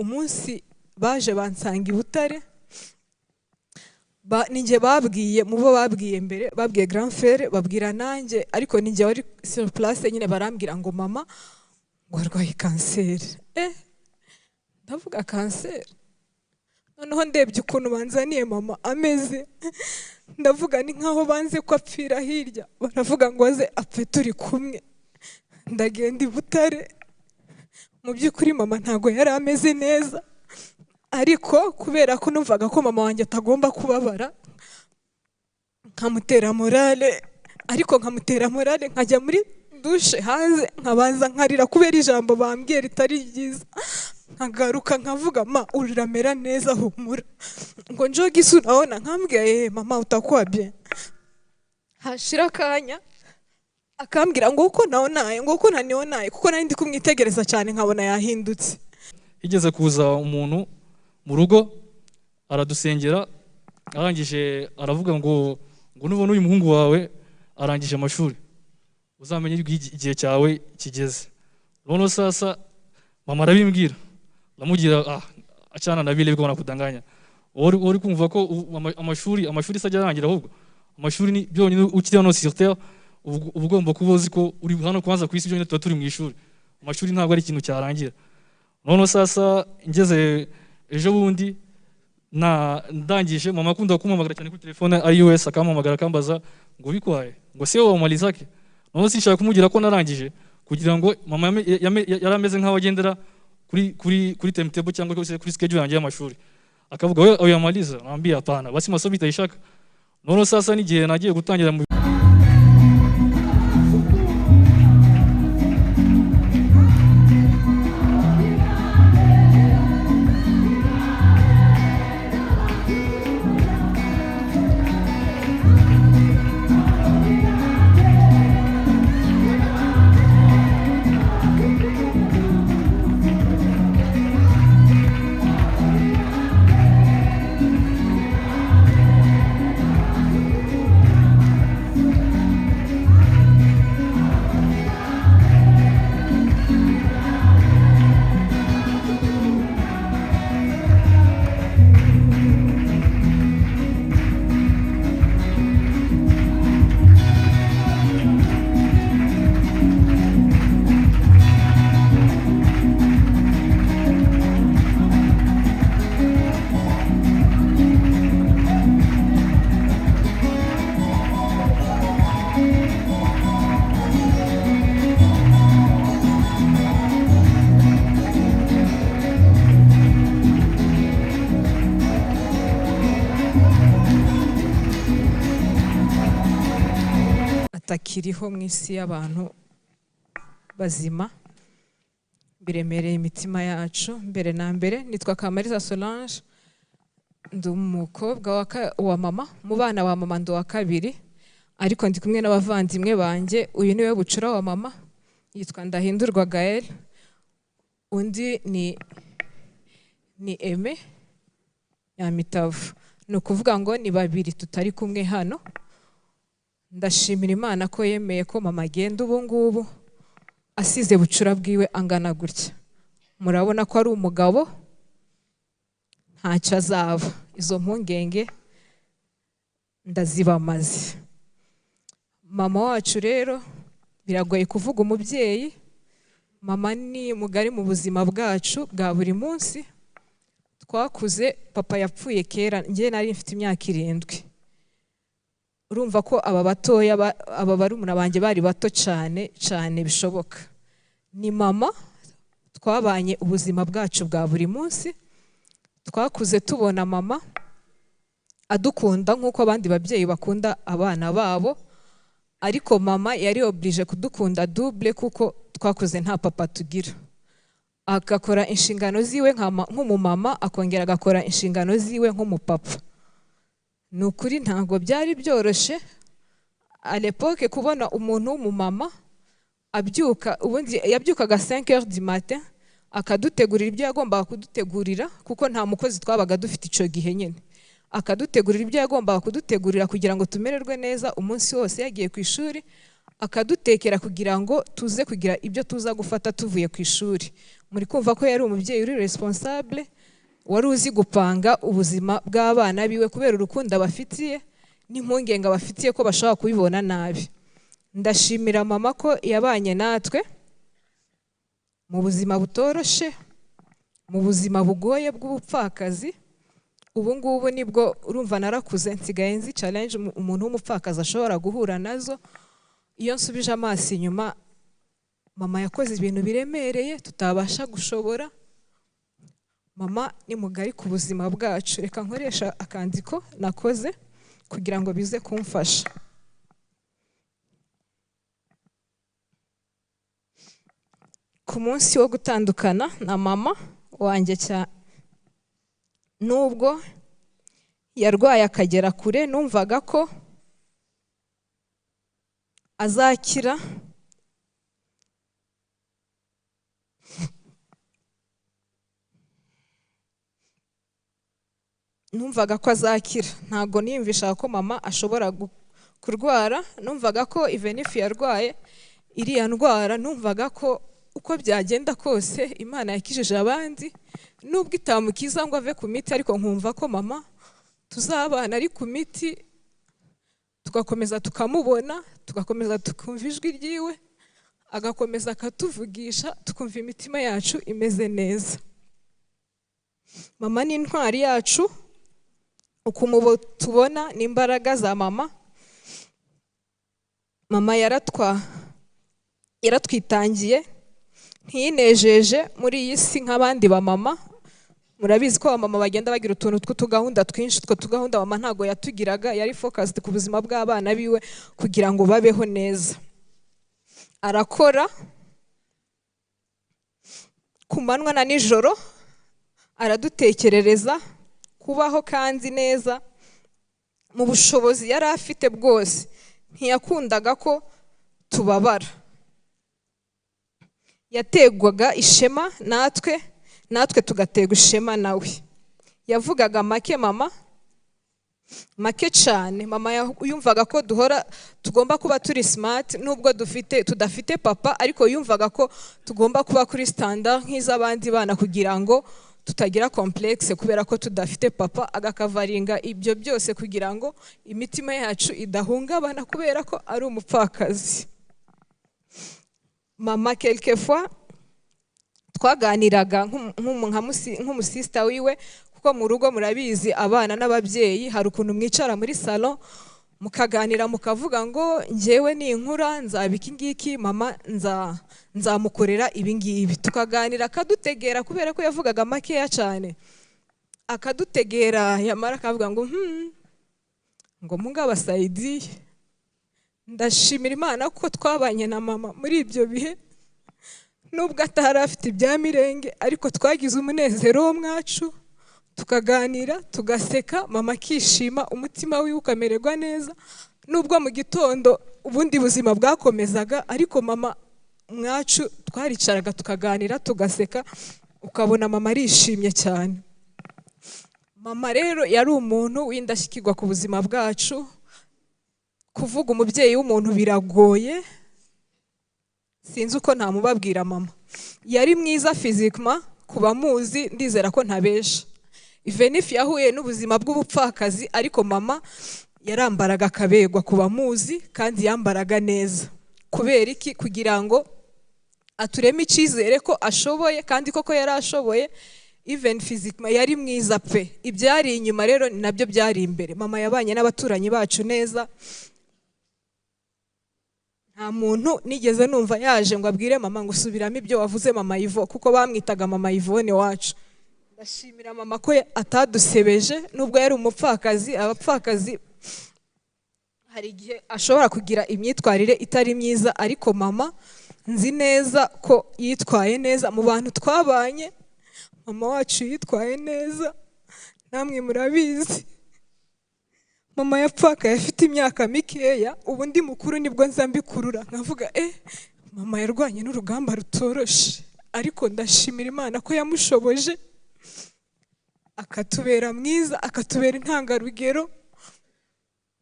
Umunsi baje bansanga i Butare, ninjye babwiye, mu bo babwiye mbere babwiye grand frère, babwira nanjye, ariko ninjye wari sur place nyine. Barambwira ngo mama ngo arwaye kanseri. Ndavuga kanseri, noneho ndebye ukuntu banzaniye mama ameze, ndavuga ni nkaho banze ko apfira hirya, baravuga ngo aze apfe turi kumwe. Ndagenda i Butare, mu by'ukuri mama ntago yari ameze neza, ariko kubera ko numvaga ko mama wanjye atagomba kubabara, nkamutera morale, ariko nkamutera morale nkajya muri douche hanze nkabanza nkarira kubera ijambo bambwiye ritari ryiza, nkagaruka nkavuga ma uramera neza humura, ngo njoo gisi unaona, nkambwira mama utakuwa bien. Hashira akanya akambwira ngo uko naonaye, ngo uko nanionaye, kuko nari ndi kumwitegereza cyane nkabona yahindutse. Higeze kuza umuntu mu rugo aradusengera, arangije aravuga ngo nubona uyu muhungu wawe arangije amashuri uzamenye igihe cyawe kigeze. Noneho sasa mama arabimbwira, ndamugira achana na vile biko wanakudanganya. Uri kumva ko amashuri sajya arangira, ahubwo amashuri ni byonyine ukiri hano sur terre uba ugomba kuba uzi ko uri hano kwanza ku isi, byonyine tuba turi mu ishuri, amashuri ntabwo ari ikintu cyarangira. Noneho sasa ngeze ejo bundi na ndangije, mama akunda kumpamagara cyane kuri telefone ari US, akampamagara akambaza ngo bikwaye, ngo se wowe wamalizake. Noneho sinshaka kumubwira ko narangije, kugira ngo mama yari ameze nkaho agendera kuri timetable cyangwa kuri schedule yanjye y'amashuri, akavuga wewe uyamaliza, naambia hapana, basi masomo itaishaka. Noneho sasa n'igihe nagiye gutangira mu atakiriho mu isi y'abantu bazima, biremereye imitima yacu. Mbere na mbere nitwa Kamariza Solange, ndi umukobwa wa mama, mu bana wa mama ndi uwa kabiri, ariko ndi kumwe n'abavandimwe banjye. Uyu niwe bucura wa mama, yitwa Ndahindurwa Gael, undi ni Aime Nyamitavu. Ni ukuvuga ngo ni babiri tutari kumwe hano. Ndashimira Imana ko yemeye ko mama agenda ubu ngubu asize bucura bwiwe angana gutya. Murabona ko ari umugabo, ntacyo azaba. Izo mpungenge ndazibamaze. Mama wacu rero biragoye kuvuga umubyeyi, mama ni mugari mu buzima bwacu bwa buri munsi. Twakuze papa yapfuye kera, njye nari mfite imyaka 7. Urumva ko aba batoya aba barumuna banjye bari bato cyane cyane bishoboka. Ni mama twabanye ubuzima bwacu bwa buri munsi, twakuze tubona mama adukunda nk'uko abandi babyeyi bakunda abana babo, ariko mama yari oblige kudukunda double kuko twakuze nta papa tugira. Agakora inshingano ziwe nk'umumama, akongera agakora inshingano ziwe nk'umupapa. Ni ukuri ntabwo byari byoroshe à l'époque kubona umuntu w'umumama abyuka, ubundi yabyukaga 5 heures du matin akadutegurira ibyo yagombaga kudutegurira, kuko nta mukozi twabaga dufite icyo gihe nyine, akadutegurira ibyo yagombaga kudutegurira kugira ngo tumererwe neza umunsi wose yagiye ku ishuri, Akadutekera kugira ngo tuze kugira ibyo tuza gufata tuvuye ku ishuri. Muri kumva ko yari umubyeyi uri responsable, wari uzi gupanga ubuzima bw'abana biwe kubera urukundo abafitiye n'impungenge abafitiye ko bashobora kubibona nabi. Ndashimira mama ko yabanye natwe mu buzima butoroshe, mu buzima bugoye bw'ubupfakazi. Ubu ngubu nibwo urumva narakuze, nsigaye nzi challenge umuntu w'umupfakazi ashobora guhura nazo. Iyo nsubije amaso inyuma, mama yakoze ibintu biremereye tutabasha gushobora. Mama ni mugari ku buzima bwacu. Reka nkoresha akandiko nakoze kugira ngo bize kumfasha. Ku munsi wo gutandukana na mama wanjye, nubwo yarwaye akagera kure, numvaga ko azakira. Numvaga ko azakira, ntago niyumvishaga ko mama ashobora kurwara. Numvaga ko even if yarwaye iriya ndwara, numvaga ko uko byagenda kose Imana yakijije abandi, nubwo itamukiza ngo ave ku miti, ariko nkumva ko mama tuzabana ari ku miti, tugakomeza tukamubona, tugakomeza tukumva ijwi ryiwe, agakomeza akatuvugisha, tukumva imitima yacu imeze neza. Mama ni intwari yacu, uko tubona ni imbaraga za mama. Mama yaratwitangiye, ntiyinejeje muri iyi si nk'abandi ba mama. Murabizi ko abamama bagenda bagira utuntu tw'utugahunda twinshi. Utwo tugahunda mama ntago yatugiraga, yari focused ku buzima bw'abana biwe kugira ngo babeho neza. Arakora ku manywa na nijoro, aradutekerereza kubaho kandi neza mu bushobozi yari afite bwose. Ntiyakundaga ko tubabara, yategwaga ishema natwe, natwe tugategwa ishema nawe. Yavugaga make mama, make cyane. Mama yumvaga ko duhora tugomba kuba turi smart, nubwo tudafite papa, ariko yumvaga ko tugomba kuba kuri standard nk'iz'abandi bana kugira ngo tutagira complexe kubera ko tudafite papa. Agakavaringa ibyo byose kugira ngo imitima yacu idahungabana kubera ko ari umupfakazi. Mama quelquefois twaganiraga nk'umusista wiwe, kuko mu rugo murabizi abana n'ababyeyi hari ukuntu mwicara muri salon mukaganira, mukavuga ngo njyewe ninkura nzaba iki ngiki, mama nzamukorera ibi ngibi. Tukaganira akadutegera kubera ko yavugaga makeya cyane, akadutegera yamara akavuga ngo ngo mungabasaidie. Ndashimira Imana ko twabanye na mama muri ibyo bihe, nubwo atari afite ibya mirenge, ariko twagize umunezero wo mwacu, tukaganira tugaseka, mama akishima, umutima wiwe ukamererwa neza. Nubwo mu gitondo ubundi buzima bwakomezaga, ariko mama mwacu twaricaraga tukaganira tugaseka, ukabona mama arishimye cyane. Mama rero yari umuntu w'indashyikirwa ku buzima bwacu. Kuvuga umubyeyi w'umuntu biragoye, sinzi uko ntamubabwira. Mama yari mwiza physiquement, ku bamuzi ndizera ko ntabesha. Even if yahuye n'ubuzima bw'ubupfakazi, ariko mama yarambaraga akabegwa ku bamuzi, kandi yambaraga neza. Kubera iki? Kugira ngo atureme icyizere ko ashoboye, kandi koko yari ashoboye. Even physiquement yari mwiza pe. Ibyari inyuma rero ni nabyo byari imbere. Mama yabanye n'abaturanyi bacu neza, nta muntu nigeze numva yaje ngo abwire mama ngo subiramo ibyo wavuze mama Ivo, kuko bamwitaga mama Yvonne wacu. Ndashimira mama ko atadusebeje nubwo yari umupfakazi. Abapfakazi hari igihe ashobora kugira imyitwarire itari myiza, ariko mama nzi neza ko yitwaye neza. Mu bantu twabanye mama wacu yitwaye neza, namwe murabizi. Mama yapfakaye afite imyaka mikeya, ubu ndi mukuru nibwo nza mbikurura nkavuga mama yarwanye n'urugamba rutoroshe, ariko ndashimira Imana ko yamushoboje akatubera mwiza, akatubera intangarugero.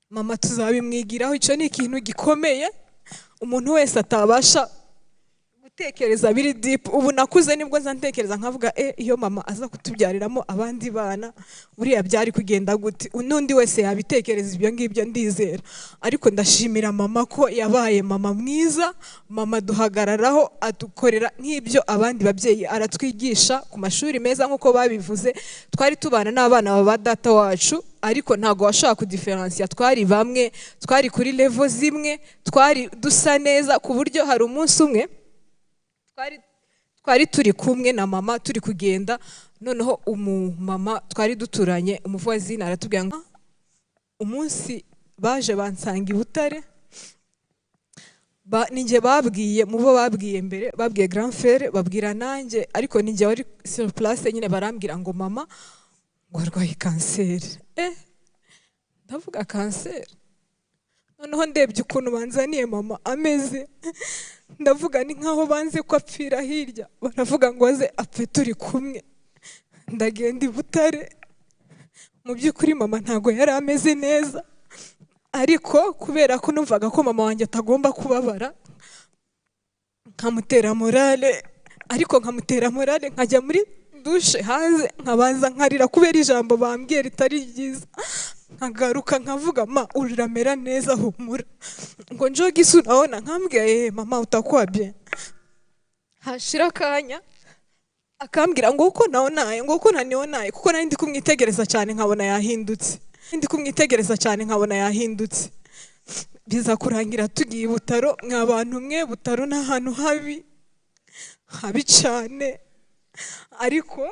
Mama tuzabimwigiraho, icyo ni ikintu gikomeye. Umuntu wese atabasha gutekereza biri deep. Ubu nakuze nibwo nza ntekereza nkavuga: "E, iyo mama aza kutubyariramo abandi bana, buriya byari kugenda gute?" N'undi wese yabitekereza ibyo ngibyo, ndizera. Ariko ndashimira mama ko yabaye mama mwiza. Mama duhagararaho, adukorera nk'ibyo abandi babyeyi, aratwigisha ku mashuri meza nk'uko babivuze. Twari tubana n'abana ba data wacu, ariko ntabwo washobora kudiferansiya. Twari bamwe, twari kuri level zimwe, twari dusa neza, ku buryo hari umunsi umwe twari turi kumwe na mama, turi kugenda, noneho umumama twari duturanye, umuvoisine, aratubwira ngo umunsi baje bansanga i Butare, ninjye babwiye. Mu bo babwiye mbere, babwiye grand frère, babwira nanjye, ariko ninjye wari sur place nyine. Barambwira ngo mama ngo arwaye kanseri. Ndavuga kanseri, noneho ndebye ukuntu banzaniye mama ameze, ndavuga ni nkaho banze ko apfira hirya, baravuga ngo aze apfe turi kumwe. Ndagenda i Butare. Mu by'ukuri mama ntabwo yari ameze neza, ariko kubera ko numvaga ko mama wanjye atagomba kubabara, nkamutera morale, ariko nkamutera morale nkajya muri douche hanze, nkabanza nkarira kubera ijambo bambwiye ritari ryiza, nkagaruka nkavuga: "Ma, uramera neza, humura." Ngo njoo gisi unaona, nkambwira: "Eh mama, utakuwa bien." Hashira akanya akambwira ngo uko naonaye, ngo uko nanionaye, kuko nari ndi kumwitegereza cyane nkabona yahindutse, ndi kumwitegereza cyane nkabona yahindutse. Biza kurangira tugiye i Butaro. Mwa bantu mwe, Butaro ni ahantu habi, habi cyane, ariko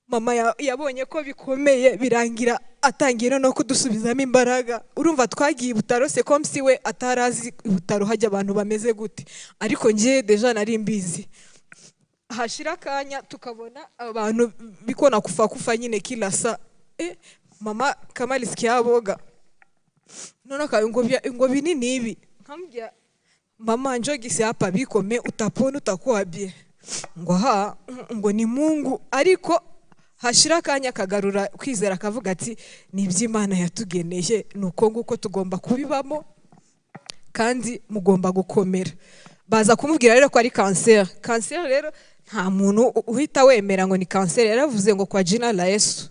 mama yabonye ko bikomeye, birangira atangiye no kudusubizamo imbaraga. Urumva twagiye i Butaro, c'est comme si we atarazi i Butaro hajya abantu bameze gute, ariko njye déjà nari mbizi. Hashira akanya tukabona abantu bikona kufa kufa nyine kila saa. Mama kama alisikia boga, none ngo binini ibi. Nkamubwira: "Mama, njoo gisi hapa bikome, utapona, utakuwa bien." Ngo ha, ngo ni Mungu. Ariko hashira akanya akagarura kwizera, akavuga ati: "Ni iby'Imana yatugeneye, ni uko nguko tugomba kubibamo kandi mugomba gukomera." Baza kumubwira rero ko ari kanseri. Kanseri rero nta muntu uhita wemera ngo ni kanseri. Yaravuze ngo "Kwa jina la Yesu."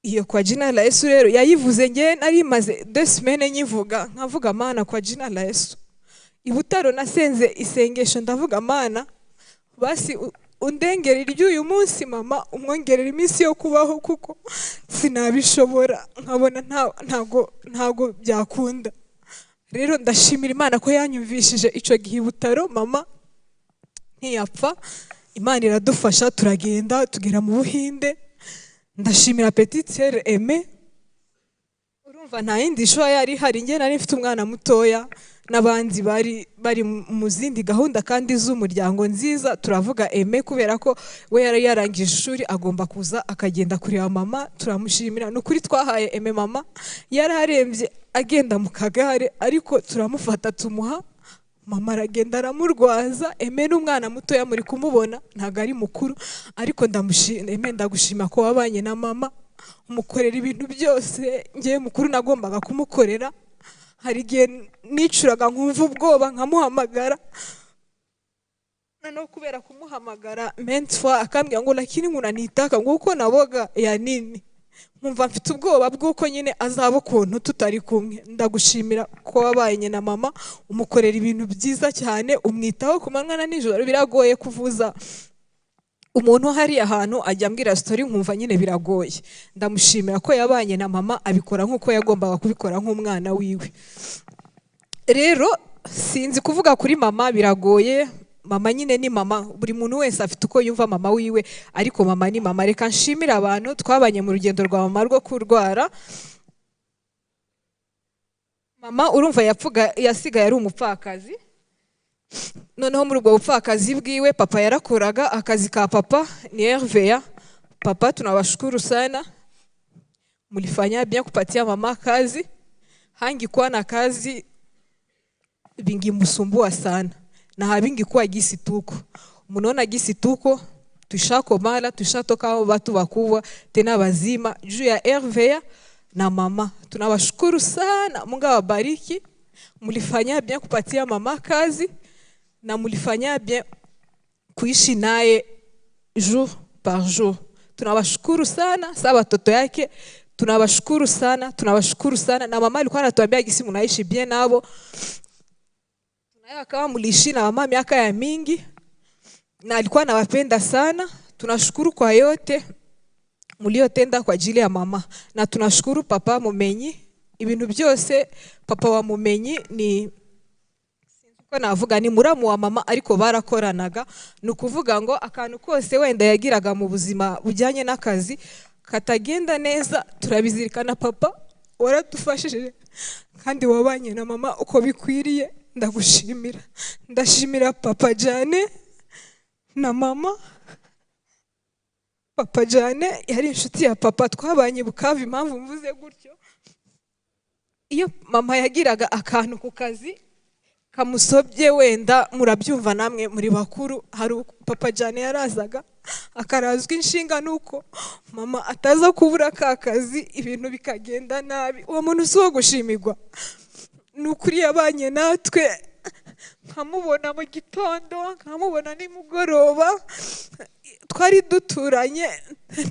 Iyo "kwa jina la Yesu" rero yayivuze, nge nari maze 2 semaines nyivuga, nkavuga: "Mana, kwa jina la Yesu." I Butaro nasenze isengesho, ndavuga: "Mana, basi undengere iry'uyu munsi, mama umwongerera iminsi yo kubaho, kuko sinabishobora, nkabona ntago byakunda." Rero ndashimira Imana ko yanyumvishije icyo gihe i Butaro, mama ntiyapfa. Imana iradufasha, turagenda tugera mu Buhinde. Ndashimira petite sœur Aimé. Urumva nta yindi choix yari ihari, njye nari mfite umwana mutoya n'abandi bari bari mu zindi gahunda kandi z'umuryango nziza. Turavuga Aimé kubera ko we yari yarangije ishuri, agomba kuza akagenda kureba mama. Turamushimira, ni ukuri twahaye Aimé mama, yari arembye agenda mu kagare, ariko turamufata tumuha mama, aragenda aramurwaza. Aimé n'umwana mutoya, muri kumubona ntabwo ari mukuru, ariko ndamushima. Aimé, ndagushima ko wabanye na mama, umukorera ibintu byose ngewe mukuru nagombaga kumukorera. Hari igihe nicuraga nkumva ubwoba, nkamuhamagara, noneho kubera kumuhamagara maintes fois akambwira ngo "Lakini unanitaka," ngo uko naboga ya nini, nkumva mfite ubwoba bw'uko nyine azaba ukuntu tutari kumwe. Ndagushimira ko wabaye na mama, umukorera ibintu byiza cyane, umwitaho ku manywa na nijoro. Biragoye kuvuza umuntu hariya hantu, ajya ambwira story nkumva nyine biragoye. Ndamushimira ko yabanye na mama, abikora nk'uko yagombaga kubikora nk'umwana wiwe. Rero sinzi kuvuga kuri mama, biragoye. Mama nyine ni mama, buri muntu wese afite uko yumva mama wiwe, ariko mama ni mama. Reka nshimire abantu twabanye mu rugendo rwa mama rwo kurwara. Mama urumva yapfuga yasigaye ari umupfakazi. Noneho muri ubwo bupfakazi bwiwe, papa yarakoraga, akazi ka papa ni RVA. Papa, tunawashukuru sana, mlifanya bien kupatia mama kazi. Hangikuwa na kazi bingimusumbua sana na habingikuwa gisi tuko. Munaona gisi tuko, tushakomala, tushatoka watu wakubwa tena bazima juu ya RVA na mama. Tunawashukuru sana, Mungu awabariki. Mulifanya bien kupatia mama kazi na mulifanya bien kuishi naye jour par jour. Tunawashukuru sana sa watoto yake, tunawashukuru sana, tunawashukuru sana. Na mama alikuwa anatuambia gisi mnaishi bien nabo. Tunayo kama mliishi na mama miaka ya mingi na alikuwa anawapenda sana. Tunashukuru kwa yote mliotenda kwa ajili ya mama, na tunashukuru papa Mumenyi. Ibintu byose papa wa Mumenyi ni ko navuga ni muramu wa mama, ariko barakoranaga. Ni ukuvuga ngo akantu kose wenda yagiraga mu buzima bujyanye n'akazi katagenda neza, turabizirikana. Papa waradufashije kandi wabanye na mama uko bikwiriye, ndagushimira. Ndashimira papa Jane na mama. Papa Jane yari inshuti ya papa, twabanye Bukavu. Impamvu mvuze gutyo, iyo mama yagiraga akantu ku kazi kamusobye, wenda murabyumva namwe muri bakuru, hari papa Jane yarazaga akarazwa inshinga nuko mama ataza kubura ka kazi, ibintu bikagenda nabi. Uwo muntu si uwo gushimirwa, ni ukuri yabanye natwe, nkamubona mu gitondo, nkamubona nimugoroba, twari duturanye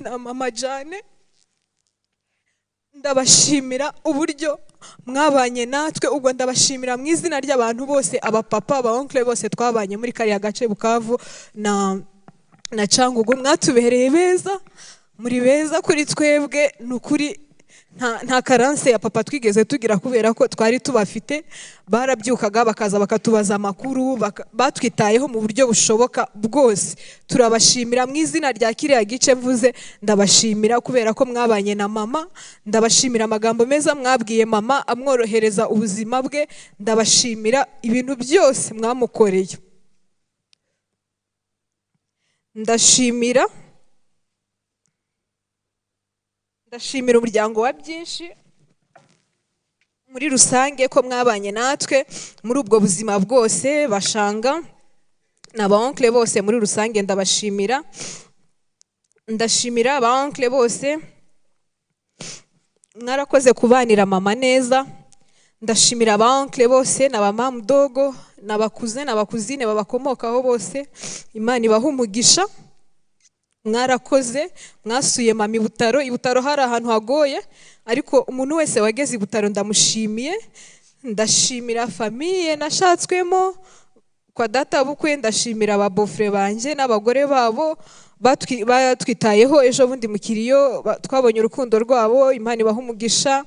na mama Jane. Ndabashimira uburyo mwabanye natwe, ubwo ndabashimira mu izina ry'abantu bose, abapapa, aba oncle bose twabanye muri kariya gace Bukavu na Cyangugu. Mwatubereye beza, muri beza kuri twebwe. Ni ukuri nta carence ya papa twigeze tugira kubera ko twari tubafite. Barabyukaga bakaza bakatubaza amakuru, batwitayeho mu buryo bushoboka bwose. Turabashimira mu izina rya kiriya gice mvuze, ndabashimira kubera ko mwabanye na mama. Ndabashimira amagambo meza mwabwiye mama amworohereza ubuzima bwe. Ndabashimira ibintu byose mwamukoreye. Ndashimira umuryango wa byinshi muri rusange ko mwabanye natwe muri ubwo buzima bwose, bashanga na ba oncle bose muri rusange ndabashimira. Ndashimira ba oncle bose, mwarakoze kubanira mama neza. Ndashimira ba oncle bose na ba mama dogo n'abakuze n'abakuzine babakomokaho bose, Imana ibaha umugisha. Mwarakoze, mwasuye mama i Butaro. I Butaro hari ahantu hagoye, ariko umuntu wese wageze i Butaro ndamushimiye. Ndashimira famille nashatswemo kwa data bukwe, ndashimira aba beau-frère banje n'abagore babo batwitayeho ejo bundi mu kiriyo, twabonye urukundo rwabo, Imana ibaha umugisha.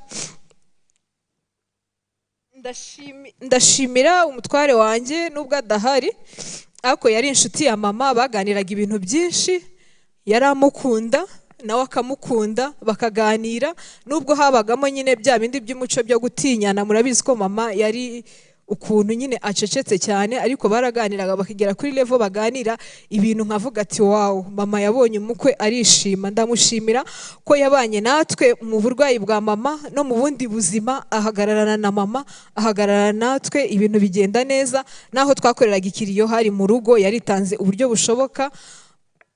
Ndashimira umutware wanjye nubwo adahari, ariko yari inshuti ya mama, baganiraga ibintu byinshi, yaramukunda nawe akamukunda, bakaganira nubwo habagamo nyine bya bindi by'umuco byo gutinyana. Murabizi ko mama yari ukuntu nyine acecetse cyane, ariko baraganiraga bakigera kuri level baganira ibintu nkavuga ati wow, mama yabonye umukwe arishima. Ndamushimira ko yabanye natwe mu burwayi bwa mama no mu bundi buzima, ahagararana na mama, ahagararana natwe, ibintu bigenda neza. Naho twakoreraga ikiriyo hari mu rugo, yaritanze uburyo bushoboka.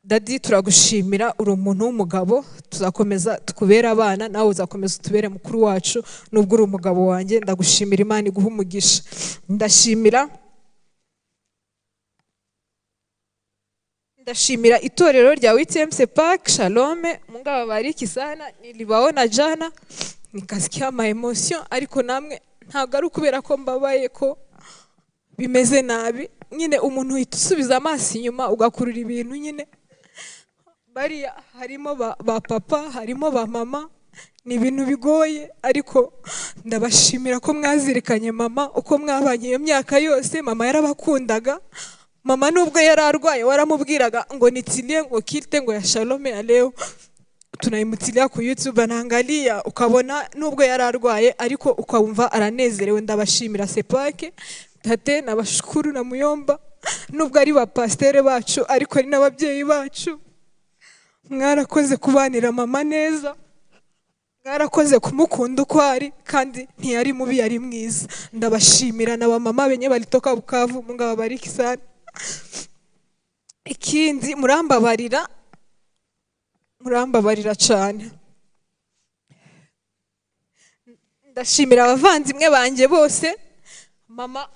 Daddy turagushimira, uri umuntu w'umugabo, tuzakomeza tukubera abana, nawe uzakomeza utubere mukuru wacu nubwo uri umugabo wanjye. Ndagushimira, Imana iguhe umugisha. Ndashimira itorero rya UTM Park Shalom, Mungu awabariki sana. Niliwaona jana nikasikia ma emotion, ariko namwe ntabwo ari ukubera ko mbabaye ko bimeze nabi nyine, umuntu uhita usubiza amaso inyuma ugakurura ibintu nyine. Bariya harimo ba papa, harimo ba mama, ni ibintu bigoye, ariko ndabashimira ko mwazirikanye mama uko mwabanye iyo myaka yose. Mama yarabakundaga, mama nubwo yari arwaye waramubwiraga ngo nitilie ngo kilte ngo ya Shalom ya leo tunaimutilia ku YouTube anaangalia, ukabona nubwo yari arwaye ariko ukumva aranezerewe. Ndabashimira Sepake tate, nabashukuru na muyomba, nubwo ari ba pastere bacu ariko ari n'ababyeyi bacu. Mwarakoze kubanira mama neza, mwarakoze kumukunda uko ari, kandi ntiyari mubi yari mwiza. Ndabashimira na ba mama benye balitoka Bukavu, Mungu awabariki sana. Ikindi murambabarira, murambabarira cyane. Ndashimira abavandimwe banjye bose Mama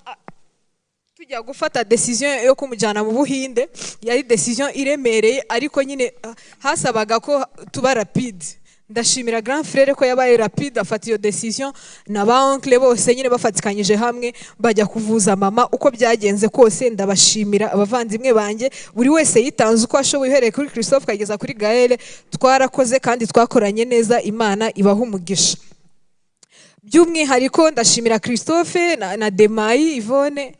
tujya gufata decision yo kumujyana mu Buhinde, yari decision iremereye, ariko nyine hasabaga ko tuba rapide. Ndashimira grand frère ko yabaye rapide afata iyo decision, na ba oncle bose nyine bafatikanyije hamwe bajya kuvuza mama. Uko byagenze kose, ndabashimira abavandimwe banjye, buri wese yitanze uko ashoboye, uhereye kuri Christophe ukageza kuri Gaël. Twarakoze kandi twakoranye neza, Imana ibaha umugisha. By'umwihariko ndashimira Christophe na Demayi Yvonne.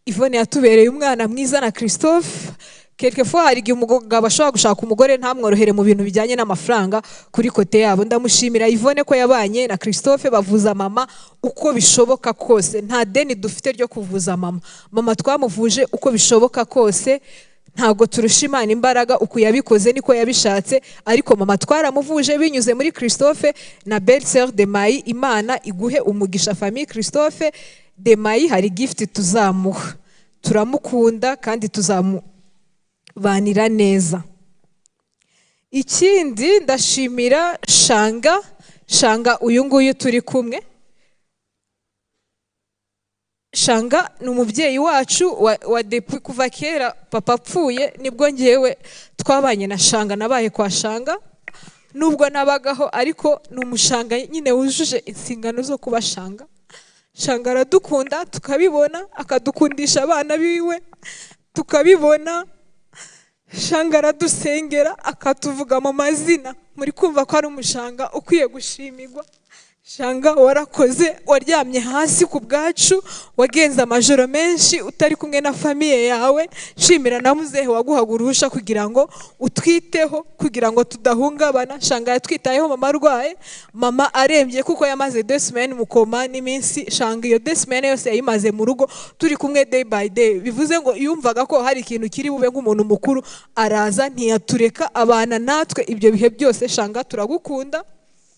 Yvonne yatubereye umwana mwiza na Christophe. Quelquefois hari igihe umugabo ashobora gushaka umugore ntamworohere mu bintu bijyanye n'amafaranga kuri côté yabo. Ndamushimira Yvonne ko yabanye na Christophe bavuza mama uko bishoboka kose. Nta deni dufite ryo kuvuza mama. Mama twamuvuje uko bishoboka kose, ntabwo turusha Imana imbaraga, uku yabikoze niko yabishatse, ariko mama twaramuvuje binyuze muri Christophe na belle sœur de Mayi. Imana iguhe umugisha, famille Christophe de Mayi. Hari gift tuzamuha, turamukunda kandi tuzamubanira neza. Ikindi, ndashimira Shanga. Shanga uyu nguyu turi kumwe, Shanga ni umubyeyi wacu wa depuis kuva kera. Papa apfuye nibwo ngewe twabanye na Shanga, nabaye kwa Shanga nubwo nabagaho, ariko ni umushanga nyine wujuje inshingano zo kuba Shanga. Shanga aradukunda tukabibona, akadukundisha abana biwe tukabibona. Shanga aradusengera, akatuvuga mu mazina. Muri kumva ko ari umushanga ukwiye gushimirwa. Shanga, warakoze, waryamye hasi ku bwacu, wagenze amajoro menshi utari kumwe na famille yawe. Shimira na muzehe waguhaga uruhusha kugira ngo utwiteho, kugira ngo tudahungabana. Shanga yatwitayeho mama arwaye, mama arembye, kuko yamaze 2 semaines mu coma n'iminsi. Shanga iyo 2 semaines yose yayimaze mu rugo turi kumwe day by day. Bivuze ngo yumvaga ko hari ikintu kiri bube nk'umuntu mukuru, araza ntiyatureka, abana natwe ibyo bihe byose. Shanga, turagukunda,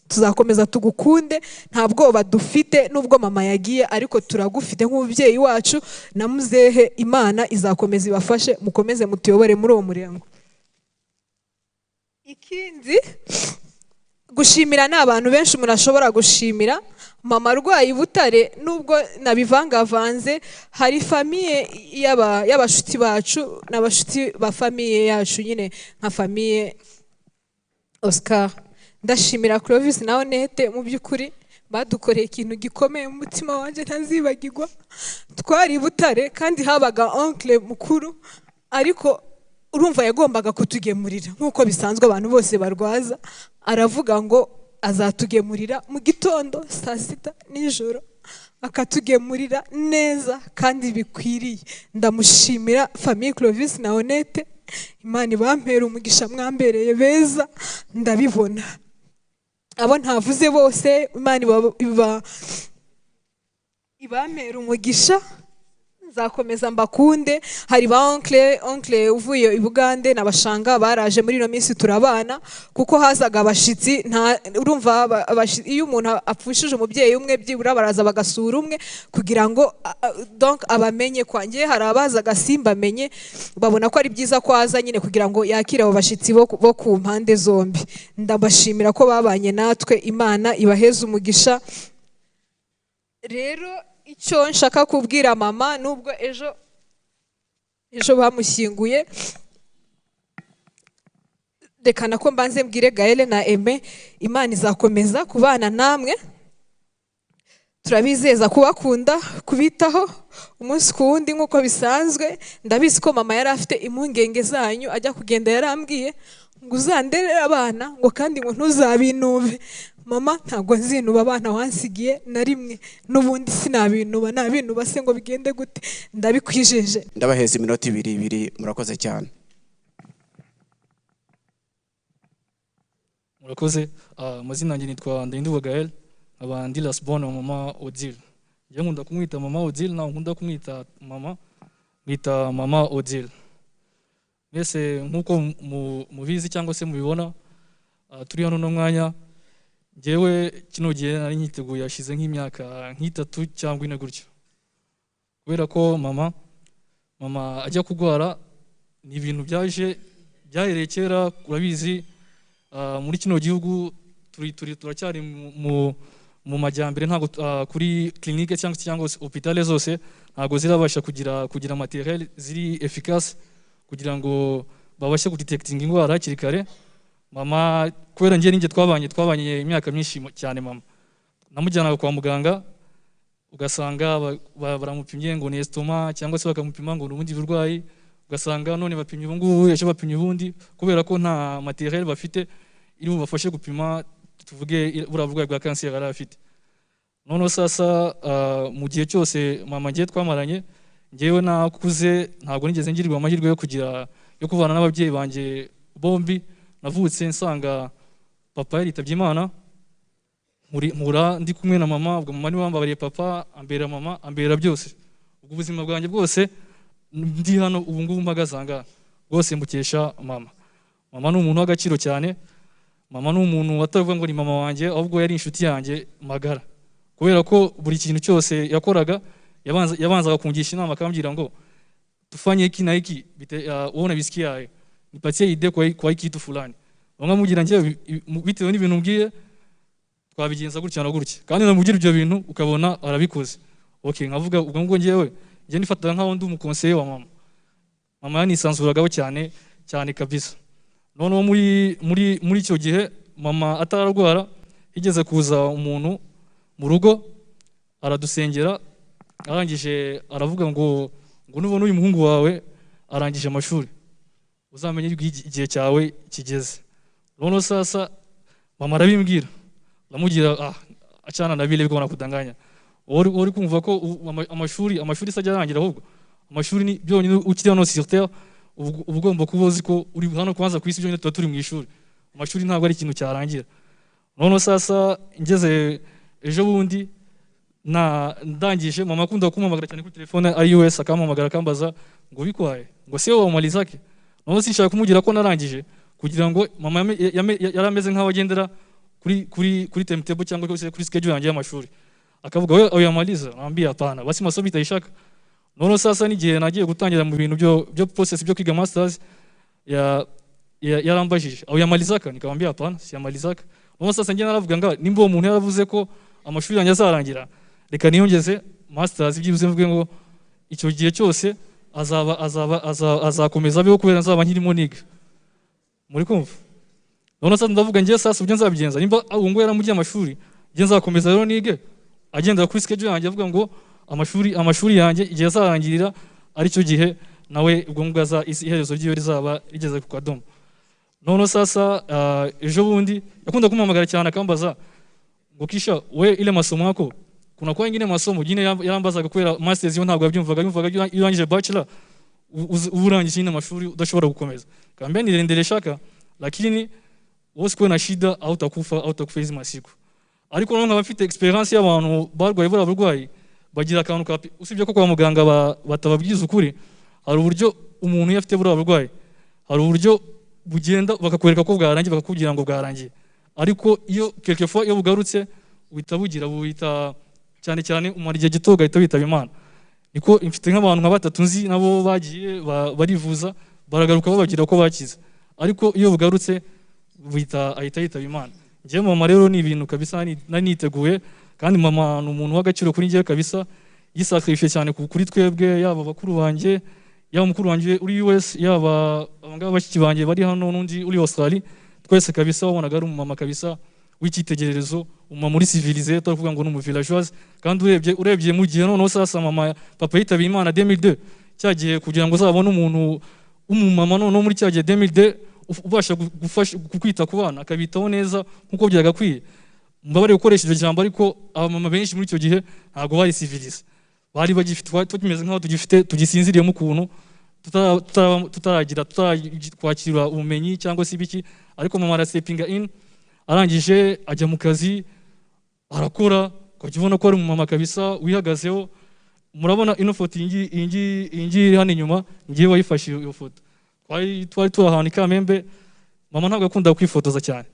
tuzakomeza tugukunde, nta bwoba dufite nubwo mama yagiye, ariko turagufite nk'umubyeyi wacu na muzehe. Imana izakomeza ibafashe, mukomeze mutuyobore muri uwo murengo. Ikindi, gushimira ni abantu benshi umuntu ashobora gushimira. Mama arwaye i Butare, nubwo nabivangavanze, hari famille y'abashuti bacu n'abashuti ba famille yacu nyine, nka famille Oscar. Ndashimira Clovis na Onete, mu by'ukuri badukoreye ikintu gikomeye mu mutima wanjye ntazibagirwa. Twari i Butare kandi habaga oncle mukuru, ariko urumva yagombaga kutugemurira nk'uko bisanzwe abantu bose barwaza. Aravuga ngo azatugemurira mu gitondo, saa sita, nijoro, akatugemurira neza kandi bikwiriye. Ndamushimira, famille Clovis na Onete, Imana ibampera umugisha, mwambereye beza, ndabibona. Abo ntavuze bose, Imana ibampera umugisha, nzakomeza mbakunde. Hari ba oncle, oncle uvuye i Bugande n'abashanga baraje muri ino minsi turabana, kuko hazaga abashitsi. Nta urumva iyo umuntu apfushije umubyeyi umwe, byibura baraza bagasura umwe kugira ngo donc abamenye. Kwanjye hari abazaga simbamenye, babona ko ari byiza ko aza nyine kugira ngo yakire abo bashitsi bo ku mpande zombi. Ndabashimira ko babanye natwe, Imana ibaheze umugisha. Rero icyo nshaka kubwira mama, nubwo ejo bamushyinguye, reka nako mbanze mbwire Gaëlle na Aime, Imana izakomeza kubana namwe. Turabizeza kubakunda, kubitaho umunsi ku wundi nk'uko bisanzwe. Ndabizi ko mama yari afite impungenge zanyu. Ajya kugenda yarambwiye ngo uzanderere abana, ngo kandi ngo ntuzabinube. Mama, ntabwo nzinuba abana wansigiye na rimwe, n'ubundi sinabinuba. Nabinuba se ngo bigende gute? Ndabikwijeje. Ndabaheza iminota ibiri ibiri. Murakoze cyane. Murakoze. Amazina yanjye nitwa Ndinduba Gaël, nkaba ndi last born wa mama Odile. Njye nkunda kumwita mama Odile, nawe nkunda kumwita mama, mwita mama Odile. Mwese nk'uko mubizi cyangwa se mubibona, turi hano no mwanya. Njyewe kino gihe nari nkiteguye, hashize nk'imyaka nk'3 cyangwa 4 gutyo, kubera ko mama ajya kurwara ni ibintu byaje byahereye kera. Urabizi, muri kino gihugu turi turi turacyari mu, mu, Mu majyambere ntabwo kuri clinique cyangwa hôpital zose ntabwo zirabasha kugira matériel ziri efficace kugira ngo babashe kudetectinga indwara hakiri kare. Mama, kubera njye ninjye twabanye imyaka myinshi cyane, mama namujyanaga kwa muganga, ugasanga baramupimye ngo ni estomac, cyangwa se bakamupima ngo ni ubundi burwayi, ugasanga none bapimye ubu ngubu, ejo bapimye ubundi, kubera ko nta matériel bafite iri bubafashe gupima, tuvuge, buriya burwayi bwa kanseri yari afite. Noneho sasa mu gihe cyose mama ngiye twamaranye, ngewe nakuze ntabwo nigeze ngirirwa amahirwe yo kugira yo kubana n'ababyeyi banjye bombi. Navutse nsanga papa yaritabye Imana, nkura ndi kumwe na mama. Ubwo mama niwe wambabariye papa, ambera mama, ambera byose. Ubwo ubuzima bwanjye bwose ndi hano ubu ngubu mpagaze aha ngaha bwose mbukesha mama. Mama ni umuntu w'agaciro cyane. Mama ni umuntu watavuga ngo ni mama wanjye, ahubwo yari inshuti yanjye magara, kubera ko buri kintu cyose yakoraga yabanzaga kungisha inama, akambwira ngo tufanye hiki na hiki, wewe unabisikia hayo, nipatie idée kwa hiki kitu fulani. Nkamubwira njyewe bitewe n'ibintu mbwiye twabigenza gutya na gutya, kandi namubwira ibyo bintu ukabona arabikoze. Okay, nkavuga ubwo ngo njyewe njye nifataga nkaho ndi umukonseye wa mama. Mama yanisanzuragaho cyane cyane kabisa. Noneho muri icyo gihe mama atararwara, higeze kuza umuntu mu rugo aradusengera, arangije aravuga ngo nubona uyu muhungu wawe arangije amashuri, uzamenye yuko igihe cyawe kigeze. Noneho sasa mama arabimbwira, ndamubwira: "Ah, achana na vile biko nakudanganya. Uri kumva ko amashuri se ajya arangira? Ahubwo amashuri ni byonyine ukiri hano sur terre, uba ugomba kuba uzi ko uri hano kwanza ku isi, byonyine tuba turi mu ishuri. Amashuri ntabwo ari ikintu cyarangira." Noneho sasa ngeze ejo bundi na ndangije, mama akunda kumpamagara cyane kuri telefone ari US, akampamagara akambaza ngo bikwaye, ngo se wowe wamalizake. Noneho sinshaka kumubwira ko narangije, kugira ngo mama yari ameze nk'aho agendera kuri timetable cyangwa se kuri schedule yanjye y'amashuri, akavuga: "Wewe uyamaliza?" Naambia: "Hapana, basi masomo itaishaka." Noneho sasa n'igihe nagiye gutangira mu bintu byo process byo kwiga masters, yarambajije uyamalizaka, nikamwambia: "Hapana, siyamalizaka." Noneho sasa njye naravuga nga nimba uwo muntu yaravuze ko amashuri yanjye azarangira, reka niyongeze masters, byibuze mvuge ngo icyo gihe cyose azakomeza abeho kubera nzaba nkirimo niga. Muri kumva? Noneho sasa ndavuga ngiye sasa uburyo nzabigenza, nimba ubu ngubu yaramugiye amashuri, njye nzakomeza rero nige agendera kuri schedule yanjye, avuga ngo amashuri yanjye igihe azarangirira aricyo gihe nawe ubwo ngubwo iherezo ryiwe rizaba rigeze ku kadomo. Noneho sasa ejo bundi yakunda kumpamagara cyane akambaza ngo kisha we ile masomo yako kuna kwa ingine masomo nyine. Yarambazaga kubera masters yo ntabwo yabyumvaga, yumvaga iyo urangije bachelor uba urangije nyine amashuri, udashobora gukomeza. Kaambia niliendeleshaka, lakini wewe usikuwe na shida, hautakufa hizi masiku. Ariko noneho nkaba mfite experience y'abantu barwaye buriya burwayi, bagira akantu ka usibye ko kwa muganga batababwiza ukuri, hari uburyo umuntu iyo afite buriya burwayi, hari uburyo bugenda bakakwereka ko bwarangiye, bakakubwira ngo bwarangiye, ariko iyo quelquefois iyo bugarutse buhita bugira buhita cyane cyane, umara igihe gito ugahita witaba Imana. Niko mfite nk'abantu nka batatu nzi nabo bagiye barivuza, baragaruka bababwira ko bakize, ariko iyo bugarutse buhita ahita yitaba Imana. Njyewe mama rero ni ibintu kabisa nari niteguye, kandi mama ni umuntu w'agaciro kuri njyewe kabisa. Yisacrifiye cyane kuri twebwe, yaba bakuru banjye, yaba mukuru wanjye uri US, yaba abangaba bashiki banjye bari hano n'undi uri Australie, twese kabisa wabonaga ari umumama kabisa w'icyitegererezo, umumama uri civilisé, utari kuvuga ngo ni umu villageoise. Kandi urebye mu gihe noneho sasa mama papa yitabiye Imana 2002, cya gihe kugira ngo uzabone umuntu w'umumama noneho muri cya gihe 2002 ubasha gufasha kwita ku bana, akabitaho neza nk'uko byagakwiye, mbabare gukoresha iryo jambo, ariko abamama benshi muri icyo gihe ntabwo bari civilisé, bari bagifite, twari tumeze nk'aho tugifite tugisinziriyemo ukuntu, tutaragira kwakira ubumenyi cyangwa se ibiki. Ariko mama arastepinga in, arangije ajya mu kazi arakora, ukajya ubona ko ari umumama kabisa wihagazeho. Murabona ino foto, iyi ngiyi iri hano inyuma, ngiye wayifashe iyo foto, twari turi ahantu i Kamembe. Mama ntabwo yakundaga kwifotoza cyane.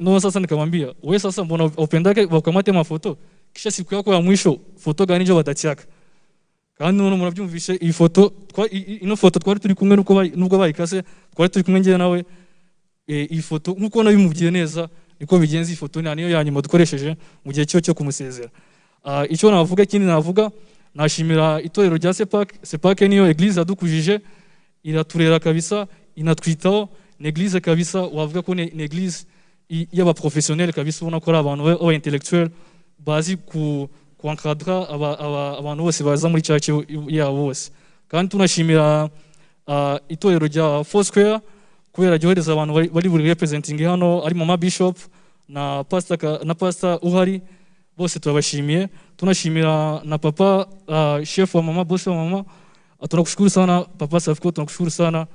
No sasa nikamwambia: "Wewe sasa mbona upendake wakamate mafoto? Kisha siku yako ya mwisho foto gani njo batachaka?" Kandi none murabyumvishe iyi foto, ino foto twari turi kumwe, nubwo bayikase twari turi kumwe njye nawe. Iyi foto nkuko nabimubwiye neza niko. Niko bigenze. Ifoto niyo ya nyuma dukoresheje mu gihe cyo kumusezera. Icyo navuga, ikindi navuga, nashimira itorero rya CEPAC. CEPAC niyo église yadukujije, iraturera kabisa, inatwitaho. Ni église kabisa wavuga ko ni église y'abaprofessionnel kabisa, ubona ko ari abantu b'aba intellectuel bazi ku kuencadra abantu bose baza muri church yabo bose. Kandi tunashimira itorero rya Foursquare kubera ryohereza abantu bari buri representing hano, ari mama bishop na pastor, na pastor uhari, bose turabashimiye. Tunashimira na papa chef wa mama, boss wa mama. Tunakushukuru sana papa Safiko, tunakushukuru sana.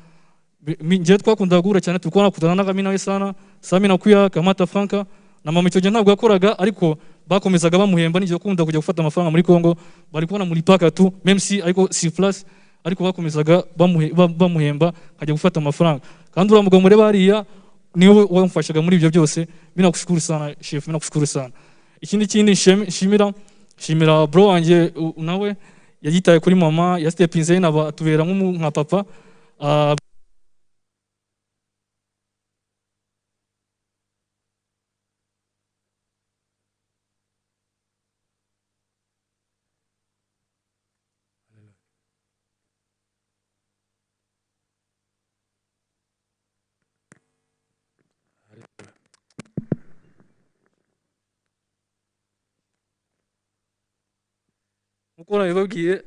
Njye twakundaga guhura cyane, tulikuwa nakutana na nawe sana sami nakuya kamata franka na mama. Icyo gihe ntabwo yakoraga, ariko bakomezaga bamuhemba. N'igihe akunda kujya gufata amafaranga muri Congo, bari kubona muri paka tu, même si ariko sur place, ariko bakomezaga bamuhemba nkajya gufata amafaranga. Kandi uriya mugabo mureba hariya niwe wamufashaga muri ibyo byose. Mimi nakushukuru sana chef, mimi nakushukuru sana. Ikindi nshimira bro wanjye, nawe yagitaye kuri mama, yastepinze atubera nka papa. Nkuko nabibabwiye,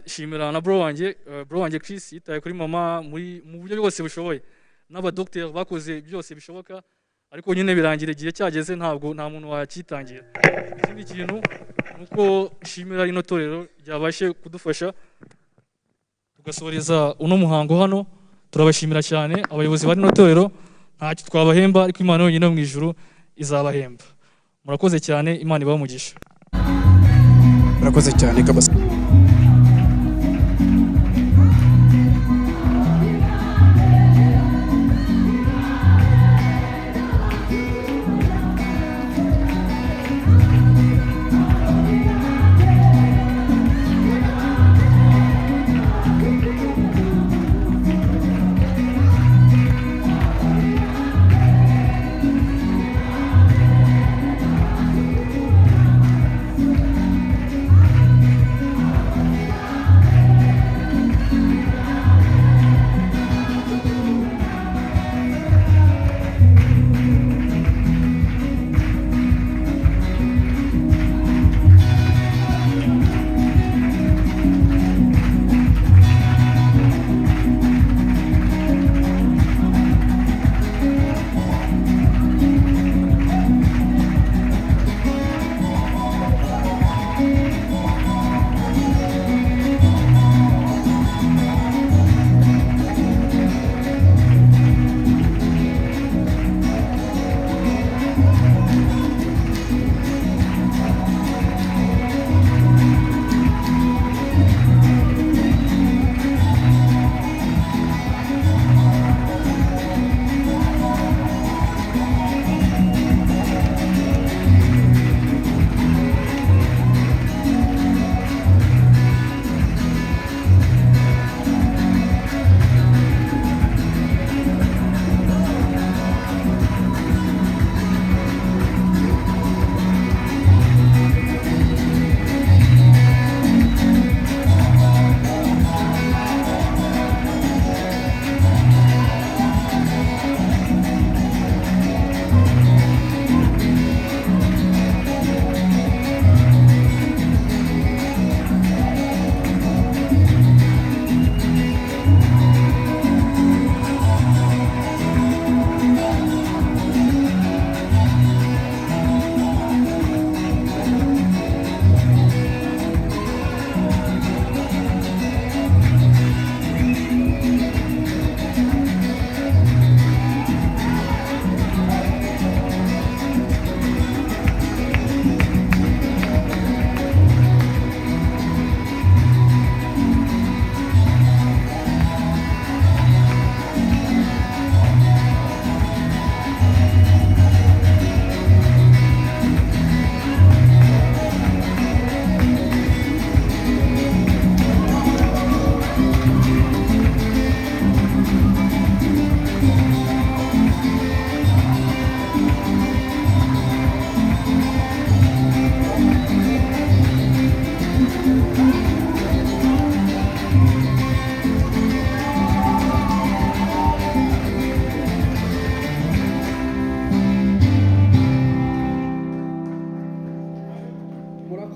shimira na bro wanjye, bro wanjye Chris yitaye kuri mama mu buryo bwose bushoboye, n'abadocteur bakoze byose bishoboka, ariko nyine birangira igihe cyageze, ntabwo nta muntu wakitangira. Ikindi kintu nuko shimira rino torero ryabashe kudufasha tugasoreza uno muhango hano. Turabashimira cyane abayobozi ba rino torero, ntacyo twabahemba, ariko Imana yonyine mu ijuru izabahemba. Murakoze cyane, Imana ibahe umugisha. Murakoze cyane kabasa.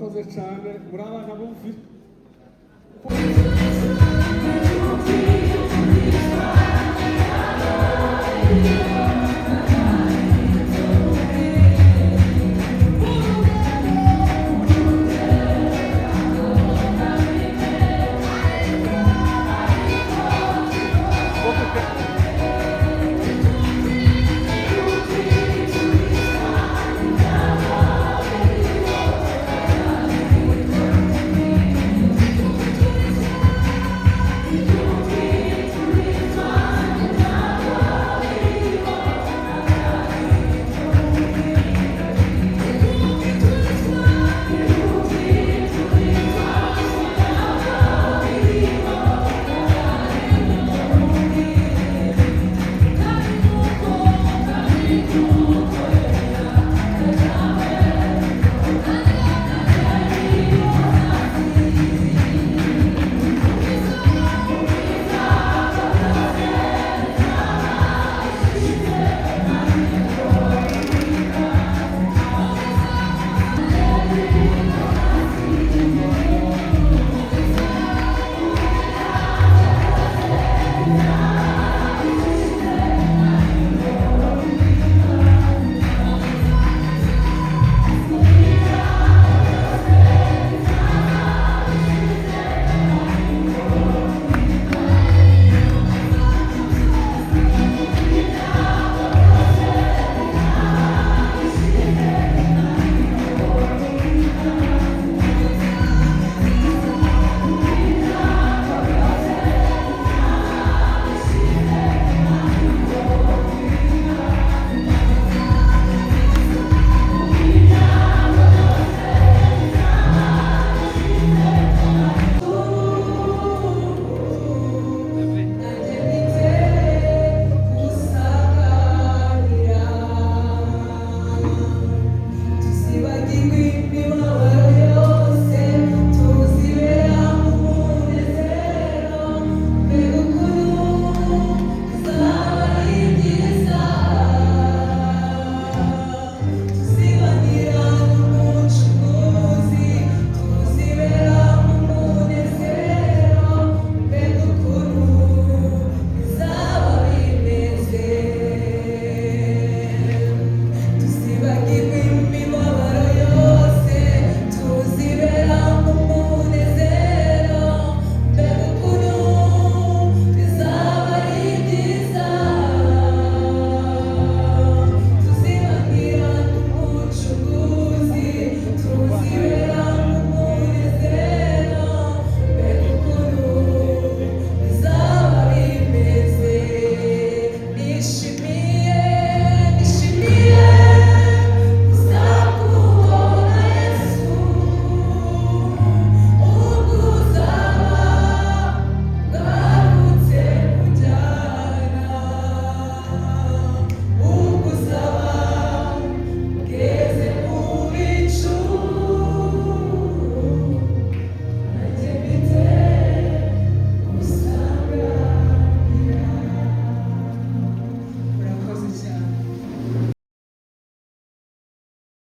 Murakoze cyane, muri abana bumvira. Thank